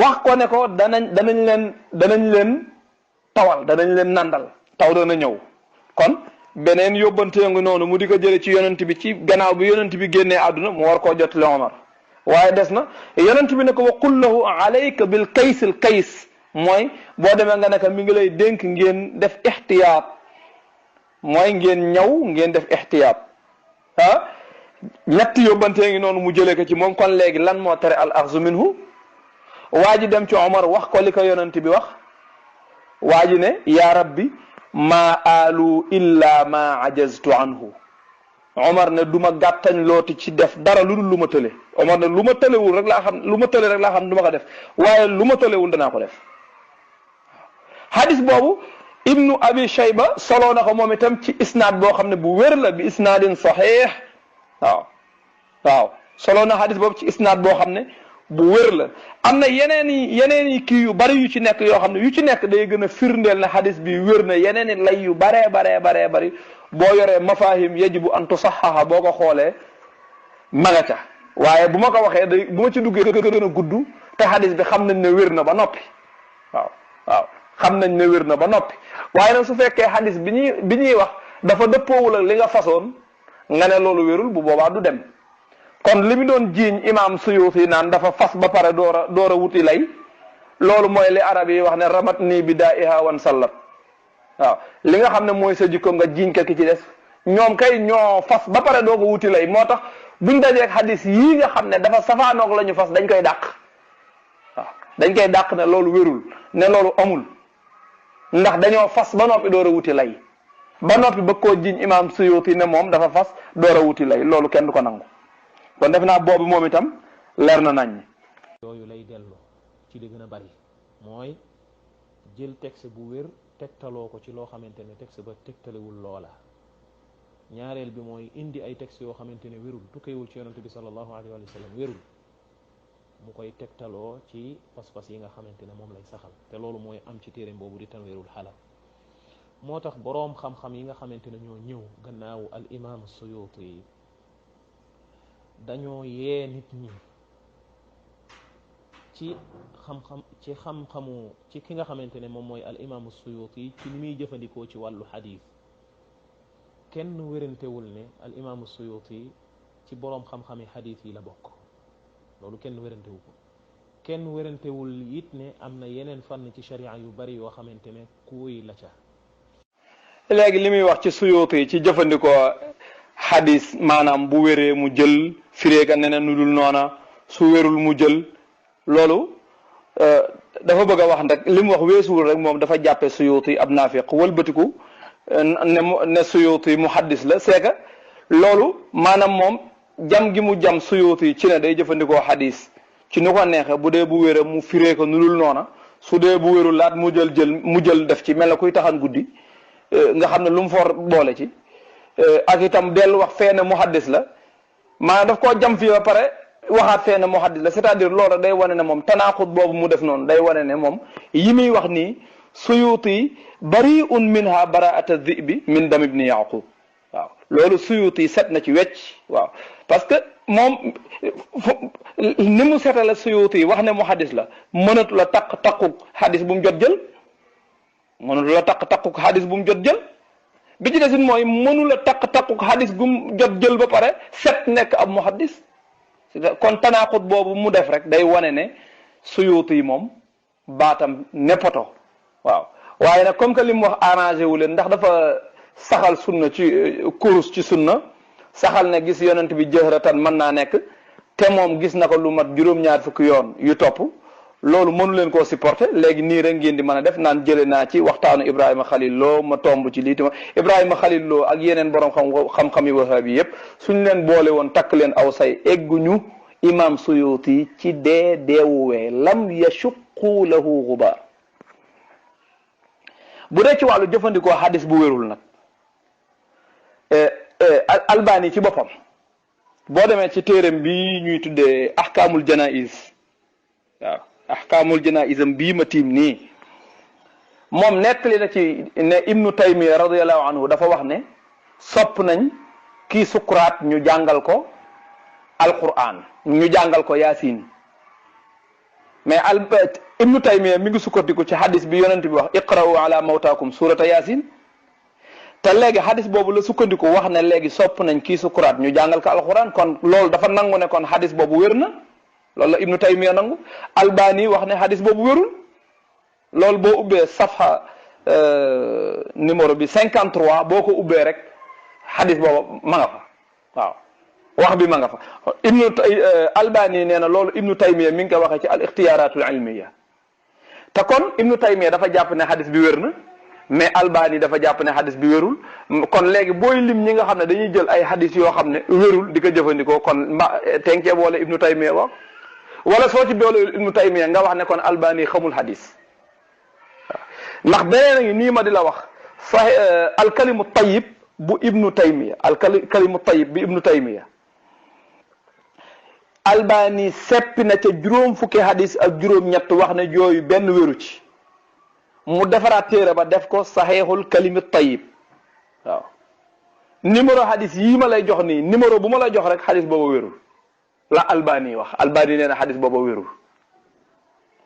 wax ko ne ko danañ leen tawal danañ leen nandal taw dana ñëw kon beneen yóbbantee ngi noonu mu di ko jële ci yonent bi ci gannaaw bi yonent bi génnee àdduna mu war koo jotale Omar waaye des na yonent bi ne ko wa qul lahu alayka bil kaysil kays mooy boo demee nga naka mi ngi lay dénk ngeen def ixtiyaat mooy ngeen ñaw ngeen def ixtiyaat ñetti yóbbantee ngi noonu mu jëlee ko ci moom kon léegi lan moo tere al axzu minhu waa ji dem ci Omar wax ko li ko yonent bi wax waa ji ne yaa rabbi maa aalu illa ma ajaztu anhu Omar ne du ma gàttañ looti ci def dara lu dul lu ma tële Omar ne lu ma tëlewul rek laa xam lu ma tële rek laa xam du ma ko def waaye lu ma tëlewul danaa ko def hadis boobu ibnu abi shayba soloo na ko moom itam ci isnaad boo xam ne bu wér la bi isnaadin saxiix waaw soloo na hadis boobu ci isnaad boo xam ne bu wér la am na yeneen yi kii yu bari yu ci nekk yoo xam ne yu ci nekk day gën a firndeel ne hadis bi wér na yeneen i lay yu baree bari boo yoree mafahim yajibu an tusaxaxa boo ko xoolee maga ca waaye bu ma ko waxee day bu ma ci duggee gën a gudd te hadis bi xam nañ ne wér na ba noppi waaw xam nañ ne wér na ba noppi waaye nag su fekkee hadis bi ñuy wax dafa dëppoowul ak li nga façon nga ne loolu wérul bu boobaa du dem kon li mu doon jiiñ imaam Suyuuti naan dafa fas ba pare door a wuti lay loolu mooy li arab yi wax ne ramat nii bi daa iha wan sallat waaw li nga xam ne mooy sa jikko nga jiiñ ka ki ci des ñoom kay ñoo fas ba pare doo ko wuti lay moo tax buñ dajeeg hadis yii nga xam ne dafa safaanoog la ñu fas dañ koy dàq waaw dañ koy dàq ne loolu wérul ne loolu amul ndax dañoo fas ba noppi door a wuti lay ba noppi ba koo jiñ imaam Suyuuti ne moom dafa fas door a wuti lay loolu kenn du ko nangu kon def naa boobu moom itam leer na nañ yooyu lay dellu ci li gën a bari mooy jël texte bu wér tegtaloo ko ci loo xamante ne texte ba tegtalewul loola ñaareel bi mooy indi ay textes yoo xamante ne wérul tukkeewul ci yonante bi sallallahu alayhi wa sallam wérul mu koy tegtaloo ci pas-pas yi nga xamante ne moom lay saxal te loolu mooy am ci téereem boobu di Tanwiirul Halal moo tax boroom xam-xam yi nga xamante ne ñoo ñëw gannaaw al imam Suyuti dañoo yee nit ñi ci xam-xamu ci ki nga xamante ne moom mooy al imam Suyuti ci ni muy jëfandikoo ci wàllu xadiis kenn wérantewul ne al imam Suyuti ci boroom xam-xami xadiis yi la bokk loolu kenn wérantewu ko kenn wérantewul it ne am na yeneen fànn ci sharia yu bari yoo xamante ne kuy la ca léegi li muy wax ci Suyuti ci jëfandikoo xadis maanaam bu wéree mu jël fireeka neneen nu dul noona su wérul mu jël loolu dafa bëgg a wax rek li mu wax weesuwul rek moom dafa jàppe Suyuti ab naafiq wëlbatiku ne Suyuti muhaddis la c'est que loolu maanaam moom jam gi mu jam Suyuti ci ne day jëfandikoo xadis ci nu ko neexe bu dee bu wéree mu fireeka nu dul noona su dee bu wérul laat mu jël def ci mel na kuy taxan guddi nga xam ne lu mu for boole ci ak itam dellu wax fee ne muhaddis la maanaam daf koo jam fii ba pare waxaat fee ne muhaddis la c'est-à-dire loolu day wane ne moom tanaaxut boobu mu def noonu day wane ne moom yi muy wax nii Suyuti bari'un minha bara'ata dhi'bi min dam ibni Yaqub waaw loolu Suyuti set na ci wecc waaw parce que moom ni mu setale Suyuti wax ne muhaddis la mënatu la taqu xadis bu mu jot jël mënatu la taqu xadis bu mu jot jël bi ci desit mooy mënu la taqu xadis gu mu jot jël ba pare set nekk ab muhaddis kon tanaaxut boobu mu def rek day wane ne Suyuti yi moom baatam neppoto waaw waaye nag comme que li mu wax arrangé wu leen ndax dafa saxal sunna ci kurus ci sunna saxal ne gis yonent bi jëhratan mën naa nekk te moom gis na ko lu mat juróom-ñaar fukki yoon yu topp loolu mënu leen koo supporter léegi nii rek ngeen di mën a def naan jële naa ci waxtaanu Ibrahima Khalil Lo ma tomb ci lii tamit Ibrahima Khalil Lo ak yeneen borom xam-xam yi wahabi yëpp suñ leen boole woon takk leen aw say egguñu imam Suyuti ci deewuwee lam yashuqu lahu gubaar bu dee ci wàllu jëfandikoo hadis bu wérul nag Albani ci boppam boo demee ci téereem bi ñuy tuddee ahkaamul janaiz waaw ahkaamul janaizam bii ma tiim nii moom nettali na ci ne Ibnu Taymiya radiyallahu anhu dafa wax ne sopp nañ kii sukuraat ñu jàngal ko alquran ñu jàngal ko yaasin mais Ibnu Taymiya mi ngi sukkandiku ci hadis bi yonent bi wax iqra'u ala mawtaakum surata yaasin te léegi hadis boobu la sukkandiku wax ne léegi sopp nañ kii sukuraat ñu jàngal ko alquran kon loolu dafa nangu ne kon hadis boobu wér na loolu la Ibnu Taymiya nangu Albani wax ne hadis boobu wérul loolu boo ubbee safha numéro bi 53 boo ko ubbee rek hadis boobu ma nga fa waaw wax bi ma nga fa Albani nee na loolu Ibnu Taymiya mi ngi koy waxee ci al ixtiyaaratul ilmiya te kon Ibnu Taymiya dafa jàpp ne hadis bi wér na mais Albani dafa jàpp ne hadis bi wérul kon léegi booy lim ñi nga xam ne dañuy jël ay hadis yoo xam ne wérul di ko jëfandikoo kon tenkee boole Ibnu Taymiya wax wala soo ci doole Ibnu Taymiya nga wax ne kon Albani xamul hadis ndax beneen a ngi nii ma di la wax sax alkalimu tayyib bu Ibnu Taymiya alkalimu tayyib bi Ibnu Taymiya Albani seppi na ca juróom fukki hadis ak juróom-ñett wax ne jooyu benn wéru ci mu defaraat téere ba def ko saxiixul kalimi tayyib waaw numéro hadis yii ma lay jox nii numéro bu ma la jox rek hadis booba wérul la Albani wax Albani nee na hadis booba wérul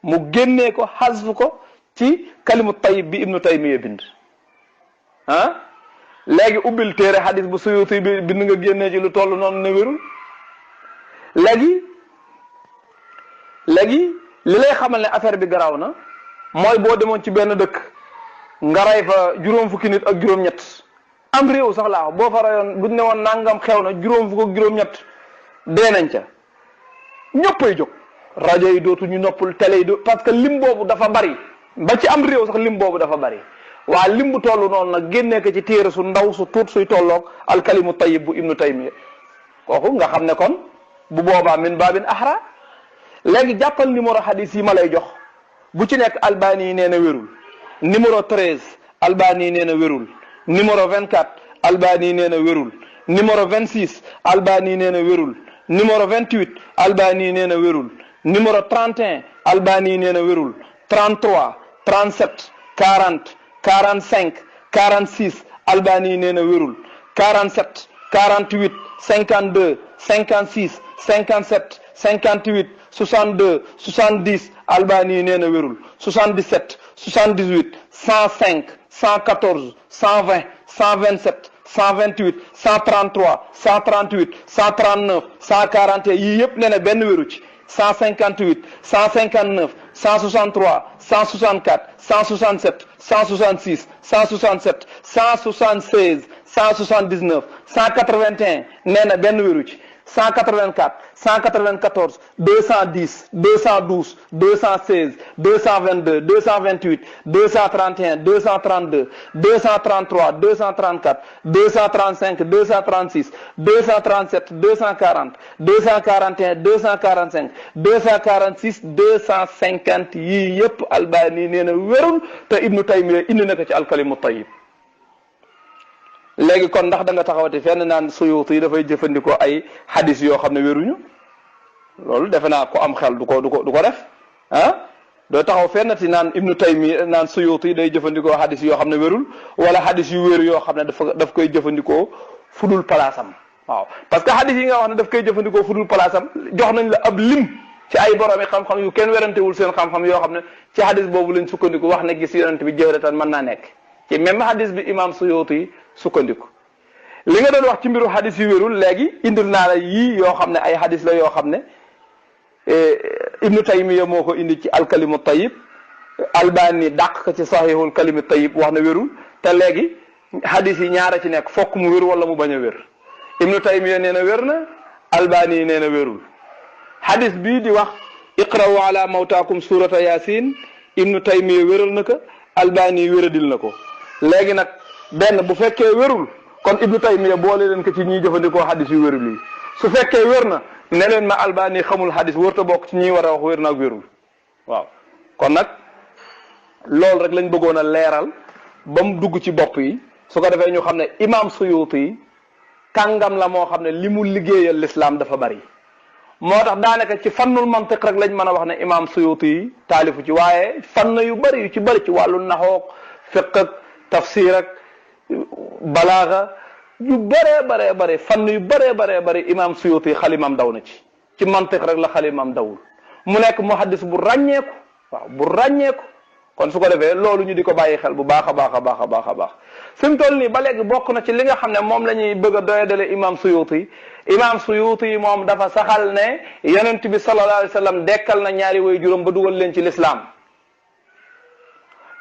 mu génnee ko xasfu ko ci kalimu tayyib bi Ibnu Taymiya bind léegi ubbil téere hadis bu Suyuti bi bind nga génnee ci lu toll noonu ne wérul léegi li lay xamal ne affaire bi garaaw na mooy boo demoon ci benn dëkk nga rey fa juróom fukki nit ak juróom-ñett am réew sax laa boo fa rayoon bu ne woon nangam xew na juróom fukk ak juróom-ñett dee nañ ca ñëppay jóg rajo yi dootu ñu noppul télé yi parce que lim boobu dafa bari ba ci am réew sax lim boobu dafa bari waa lim bu toll noonu nag génnee ko ci téere su ndaw su tuut suy tolloog alkalimu tayyib bu Ibnu Taymiya kooku nga xam ne kon bu boobaa min baabin ahra léegi jàppal numéro hadis yi ma lay jox bu ci nekk Albani nee na wérul numéro 13 Albani nee na wérul numéro 24 Albani nee na wérul numéro 26 Albani nee na wérul numéro 28 Albani nee na wérul numéro 31 Albani nee na wérul 33 37 40 45 46 Albani nee na wérul 47 48 52 56 57 58 62 70 Albani nee na wérul 77 78 105 114 120 127 128 133 138 139 141 yii yëpp nee na benn wéru ci 158 159 163 164 167 166 167 176 179 181 nee na benn wéru ci 184 194 210 212 216 222 228 231 232 233 234 235 236 237 240 241 245 246 250 yii yëpp Albani nee na wérul te Ibnu Taymiya indi na ko ci alkalimu tayyib. léegi kon ndax da nga taxawati fenn naan Suyuti yi dafay jëfandikoo ay hadis yoo xam ne wéruñu loolu defe naa ko am xel du ko def doo taxaw fennati naan Ibnu Taymiya naan Suyuti yi day jëfandikoo hadis yoo xam ne wérul wala hadis yu wéru yoo xam ne daf koy jëfandikoo fudul palaasam waaw parce que hadis yi nga wax ne daf koy jëfandikoo fudul palaasam jox nañ la ab lim ci ay boroomi xam-xam yu kenn werantewul seen xam-xam yoo xam ne ci hadis boobu lañ sukkandiku wax ne gis yonent bi jëhratan mën naa nekk ci même hadis bi imam Suyuti sukkandiku li nga doon wax ci mbiru hadis yu wérul léegi indil naa la yii yoo xam ne ay hadis la yoo xam ne Ibnu Taymiya moo ko indi ci alkalimu tayyib Albani dàq ko ci sahihul kalimu tayyib wax na wérul te léegi hadis yi ñaara ci nekk fokk mu wér wala mu bañ a wér Ibnu Taymiya nee na wér na Albani nee na wérul hadis bii di wax iqra'u ala mawtaakum surata yasin Ibnu Taymiya wéral na ko Albani wéradil na ko léegi nag benn bu fekkee wérul kon Ibnu Taymiya boole leen ko ci ñiy jëfandikoo hadis yu wérul yi su fekkee wér na ne leen ma Albani xamul hadis wërta bokk ci ñiy war a wax wér na ak wérul waaw kon nag loolu rek lañ bëggoon a leeral ba mu dugg ci bopp yi su ko defee ñu xam ne imam Suyuti yi kàngam la moo xam ne li mu liggéeyal l'islam dafa bari moo tax daanaka ci fannul mantiq rek lañ mën a wax ne imam Suyuti yi taalifu ci waaye fann yu bari yu ci bari ci wàllu naxoog fiq ak tafsir ak balaaga yu bëree bare fann yu bëree bëri imam Suyuti xalimam daw na ci mantiq rek la xalimam dawul mu nekk muhaddis bu ràññeeku waaw bu ràññeeku kon su ko defee loolu ñu di ko bàyyi xel bu baax a baax fi mu toll nii ba léegi bokk na ci li nga xam ne moom la ñuy bëgg a doyadale imam Suyuti moom dafa saxal ne yonent bi sallallahu alayhi wa sallam dekkal na ñaari way juróom ba dugal leen ci l'islam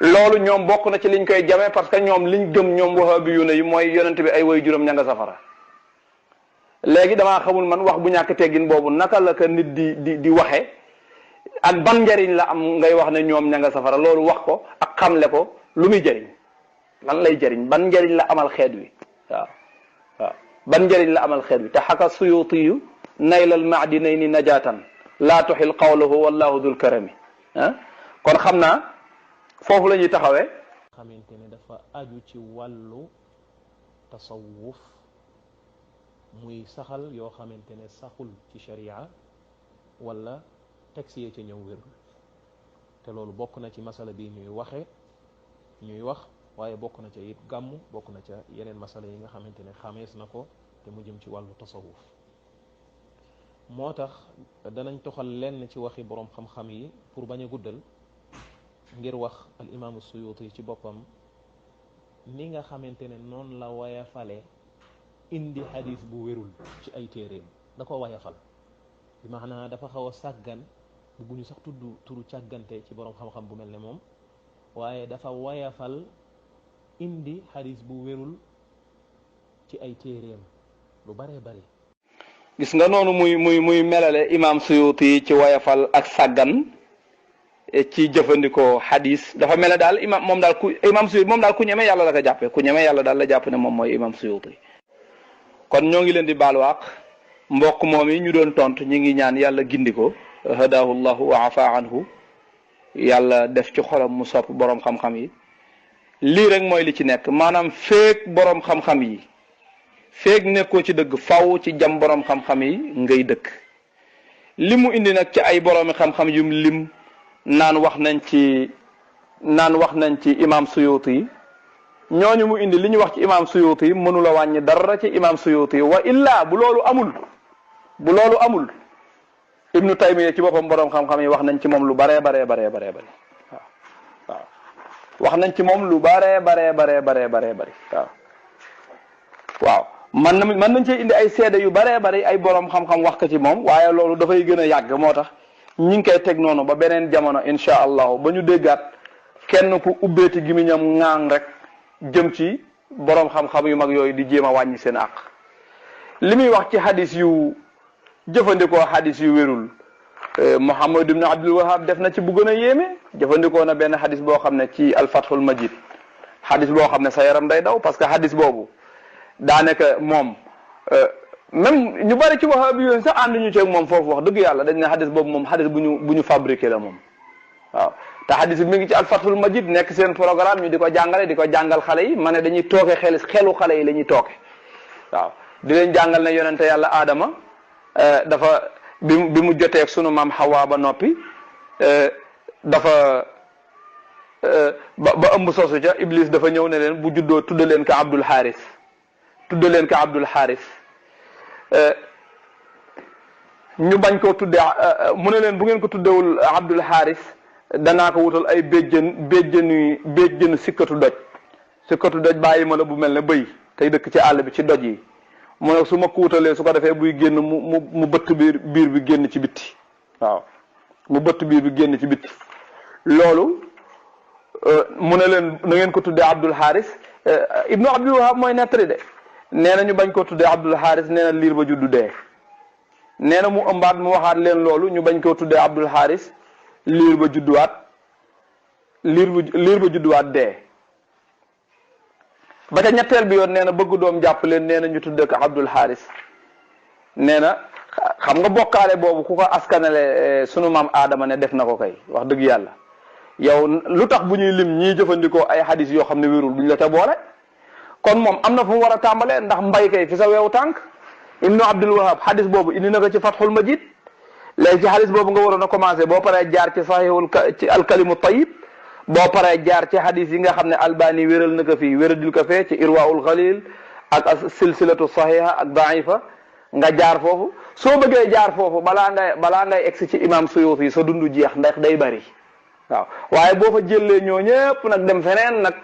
loolu ñoom bokk na ci liñ koy jamee parce que ñoom liñ gëm ñoom wahabiyuna yi mooy yonent bi ay way juróom ña nga safara léegi damaa xamul man wax bu ñàkk teggin boobu naka la ko nit di waxe ak ban njariñ la am ngay wax ne ñoom ña nga safara loolu wax ko ak xamle ko lu muy jëriñ lan lay jëriñ ban njariñ la amal xeet wi waaw ban njariñ la amal xeet wi te xaka Suyutiyu naylal maadinayni najatan laa tuxil qawluhu wallahu dul karami kon xam naa foofu la ñuy taxawee xamante ne dafa aju ci wàllu tasawuf muy saxal yoo xamante ne saxul ci sharia wala texte yi ci ñëw wérul te loolu bokk na ci masala bi ñuy wax waaye bokk na ca it gàmmu bokk na ca yeneen masala yi nga xamante ne xamees na ko te mu jëm ci wàllu tasawuf moo tax danañ toxal lenn ci waxi boroom xam-xam yi pour bañ a guddal ngir wax al imaamu Suyuti ci boppam ni nga xamante ne noonu la wayafale indi hadis bu wérul ci ay téeréem da ko wayafal bi maanaa dafa xaw a sàggan bu ñu sax tudd turu càggante ci boroom xam-xam bu mel ne moom waaye dafa wayafal indi hadis bu wérul ci ay téeréem lu baree bari gis nga noonu muy melale imam Suyuti ci wayafal ak sàggan ci jëfandikoo hadis dafa mel ne daal imam Suyuti moom daal ku ñeme yàlla la ko jàppe ku ñeme yàlla daal la jàpp ne moom mooy imam Suyuti kon ñoo ngi leen di baaluwaaq mbokk moom yi ñu doon tontu ñi ngi ñaan yàlla gindi ko hadahu llahu wa afa anhu yàlla def ci xolam mu sopp boroom xam-xam yi lii rek mooy li ci nekk maanaam feek boroom xam-xam yi feeg nekkoo ci dëgg faw ci jam borom xam-xam yi ngay dëkk. li mu indi nag ci ay boroomi xam-xam yum lim naan wax nañ ci imam Suyuti yi ñooñu mu indi li ñu wax ci imam Suyuti yi mënula wàññi dara ci imam Suyuti yi wa illa bu loolu amul Ibnu Taymiya ci boppam boroom xam-xam yi wax nañ ci moom lu baree waaw wax nañ ci moom lu baree waaw man nañ cee indi ay seede yu baree bari ay boroom xam-xam wax ko ci moom waaye loolu dafay gën a yàgg moo tax ñi ngi koy teg noonu ba beneen jamono insha allahu ba ñu déggaat kenn ku ubbeeti gimiñam ŋaang rek jëm ci boroom xam-xam yu mag yooyu di jéem a wàññi seen àq. li muy wax ci hadis yu jëfandikoo hadis yu wérul Muhammad ibn Abdul Wahab def na ci bu gën a yéeme jëfandikoo na benn hadis boo xam ne ci al-Fathul Majid hadis boo xam ne sa yaram day daw parce que hadis boobu daanaka moom même ñu bari ci Wahhabi yoon sax ànd ñu ceeg moom foofu wax dëgg yàlla dañ ne hadis boobu moom hadis bu ñu fabriqué la moom waaw te hadis bi mi ngi ci al-Fathul Majid nekk seen programme ñu di ko jàngale di ko jàngal xale yi ma ne dañuy tooke xelu xale yi la ñuy tooke waaw di leen jàngal ne yonente yàlla Adama dafa bi mu jotee ak sunu maam Hawa ba noppi dafa ba ëmb sosu ca Iblis dafa ñëw ne leen bu juddoo tudda leen ko Abdul Haris ñu bañ koo tuddee mu ne leen bu ngeen ko tuddewul Abdul Haris danaa ko wutal ay béjjënu sikkatu doj bàyyi ma la bu mel ne bëy tey dëkk ci àll bi ci doj yi mu ne su ma ko wutalee su ko defee buy génn mu bëtt biir bi génn ci bitti waaw mu bëtt biir bi génn ci bitti loolu mu ne leen na ngeen ko tuddee Abdul Haris Ibnu Abdul Wahab mooy nettali de nee na ñu bañ koo tuddee Abdul Haris nee na liir ba juddu dee nee na mu ëmbaat mu waxaat leen loolu ñu bañ koo tuddee Abdul Haris liir ba judduwaat dee ba ca ñetteel bi yoon nee na bëgg doom jàpp leen nee na ñu tuddee ko Abdul Haris nee na xam nga bokkaale boobu ku ko askanale sunu maam Adama ne def na ko kay wax dëgg yàlla yow lu tax bu ñuy lim ñii jëfandikoo ay hadis yoo xam ne wérul duñ la ca boole kon moom am na fu mu war a tàmbalee ndax mbay kay fi sa weewu tànk Ibnu Abdul Wahab hadis boobu indi na ko ci Fathul Majid léegi ci hadis boobu nga waroon a commencé boo paree jaar ci sahihul ci alkalimu tayyib boo paree jaar ci hadis yi nga xam ne Albani wéral na ko fii wéradil ko fee ci Irwaul Ghalil ak silsilatu sahiha ak daifa nga jaar foofu soo bëggee jaar foofu balaa ngay egsi ci imam Suyuti sa dundu jeex ndax day bari waaw waaye boo fa jëlee ñoo ñëpp nag dem feneen nag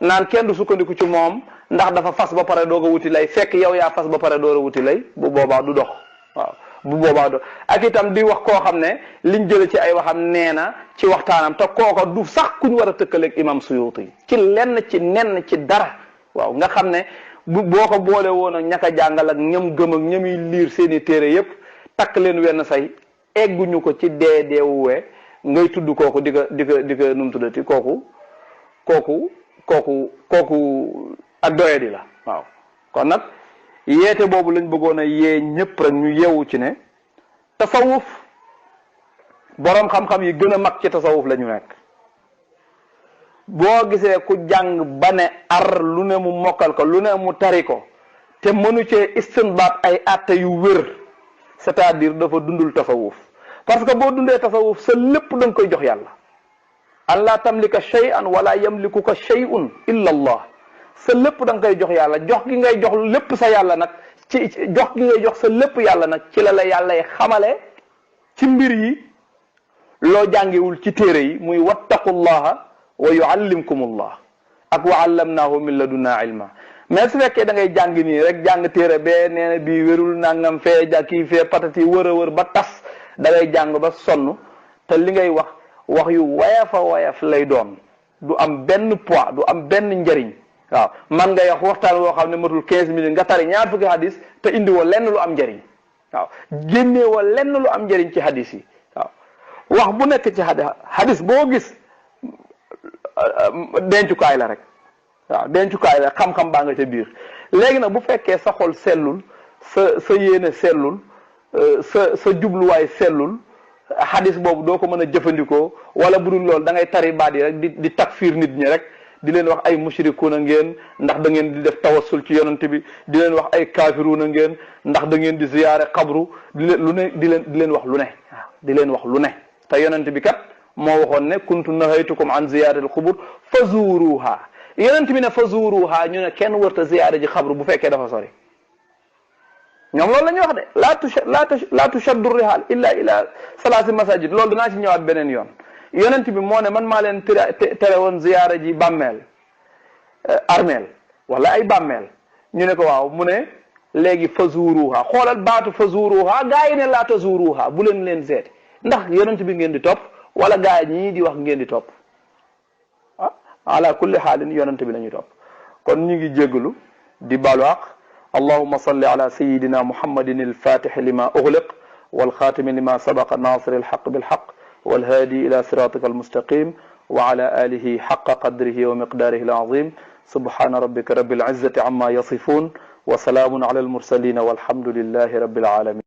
naan kenn du sukkandiku ci moom ndax dafa fas ba pare doog a wuti lay fekk yow yaa fas ba pare doog a wuti lay bu boobaa du dox waaw bu boobaa do ak itam di wax koo xam ne liñ jële ci ay waxam nee na ci waxtaanam te kooko du sax kuñ war a tëkkaleeg imam Suyuti ci lenn ci dara waaw nga xam ne boo ko boole woon ak ñaka jàngal ak ñam gëm ak ñami liir seeni téere yépp takk leen wenn say egguñu ko ci deewuwee ngay tudd kooku di ko nu mu tuddati kooku ak doyadi la waaw kon nag yeete boobu lañ bëggoon a yee ñëpp rek ñu yeewu ci ne tasawuf boroom xam-xam yi gën a mag ci tasawuf la ñu nekk boo gisee ku jàng ba ne ar lu ne mu mokkal ko lu ne mu tari ko te mënu cee istinbaat ay atte yu wér c'est-à-dire dafa dundul tasawuf parce que boo dundee tasawuf sa lépp da nga koy jox yàlla an laa tamlika shay'an wala yamlikuka shay'un illa allah sa lépp da nga koy jox yàlla jox gi ngay jox lépp sa yàlla nag ci jox gi ngay jox sa lépp yàlla nag ci la yàlla y xamale ci mbir yi loo jàngewul ci téere yi muy wattaqullaha wa yuallimkumullah ak wa allamnaahu min ladunna ilma mais su fekkee da ngay jàng nii rek jàng téere bee nee na bii wérul nangam fee kii fee patati wër a wër ba tas da ngay jàng ba sonn te li ngay wax yu woyof lay doon du am benn poids du am benn njëriñ waaw man ngay wax waxtaan woo xam ne matul 15 minutes nga tari ñaar fukki hadis te indi woo lenn lu am njëriñ waaw génnee woo lenn lu am njëriñ ci hadis yi waaw wax bu nekk ci hadis boo gis dencukaay la rek waaw dencukaay la xam-xam baa nga ca biir léegi nag bu fekkee sa xol sellul sa yéene sellul sa jubluwaay sellul hadis boobu doo ko mën a jëfandikoo wala bu dul loolu da ngay tari baat yi rek di takfiir nit ñi rek di leen wax ay mushrikuuna ngeen ndax da ngeen di def tawassul ci yonent bi di leen wax ay kaafiruuna ngeen ndax da ngeen di ziyaare xabru di leen lu ne di leen wax lu ne waaw di leen wax lu ne te yonent bi kat moo waxoon ne kuntu nahaytukum an ziyaaratil xubur fa zuuruha yonent bi ne fa zuuruha ñu ne kenn wërta ziyaare ji xabru bu fekkee dafa sori ñoom loolu la ñuy wax de la tushaddu rihaal illa ila salaasi masajid loolu danaa ci ñëwaat beneen yoon yonent bi moo ne man maa leen tere woon ziyaara ji bàmmeel armeel wala ay bàmmeel ñu ne ko waaw mu ne léegi fa zuuruha xoolal baatu fa zuuruha gaa yi ne laa tazuuruha bu leen seeti ndax yonent bi ngeen di topp wala gaa yi ñii di wax ngeen di topp ah ala kulli xaalin yonent bi la ñuy topp kon ñu ngi jéggalu di baalu àq allahuma salli ala sayidina muhammadin alfatixi lima uxliq walxaatimi lima sabaqa nasir alxaq bilxaq والهادي إلى صراطك المستقيم وعلى آله حق قدره ومقداره العظيم سبحان ربك رب العزة عما يصفون وسلام على المرسلين والحمد لله رب العالمين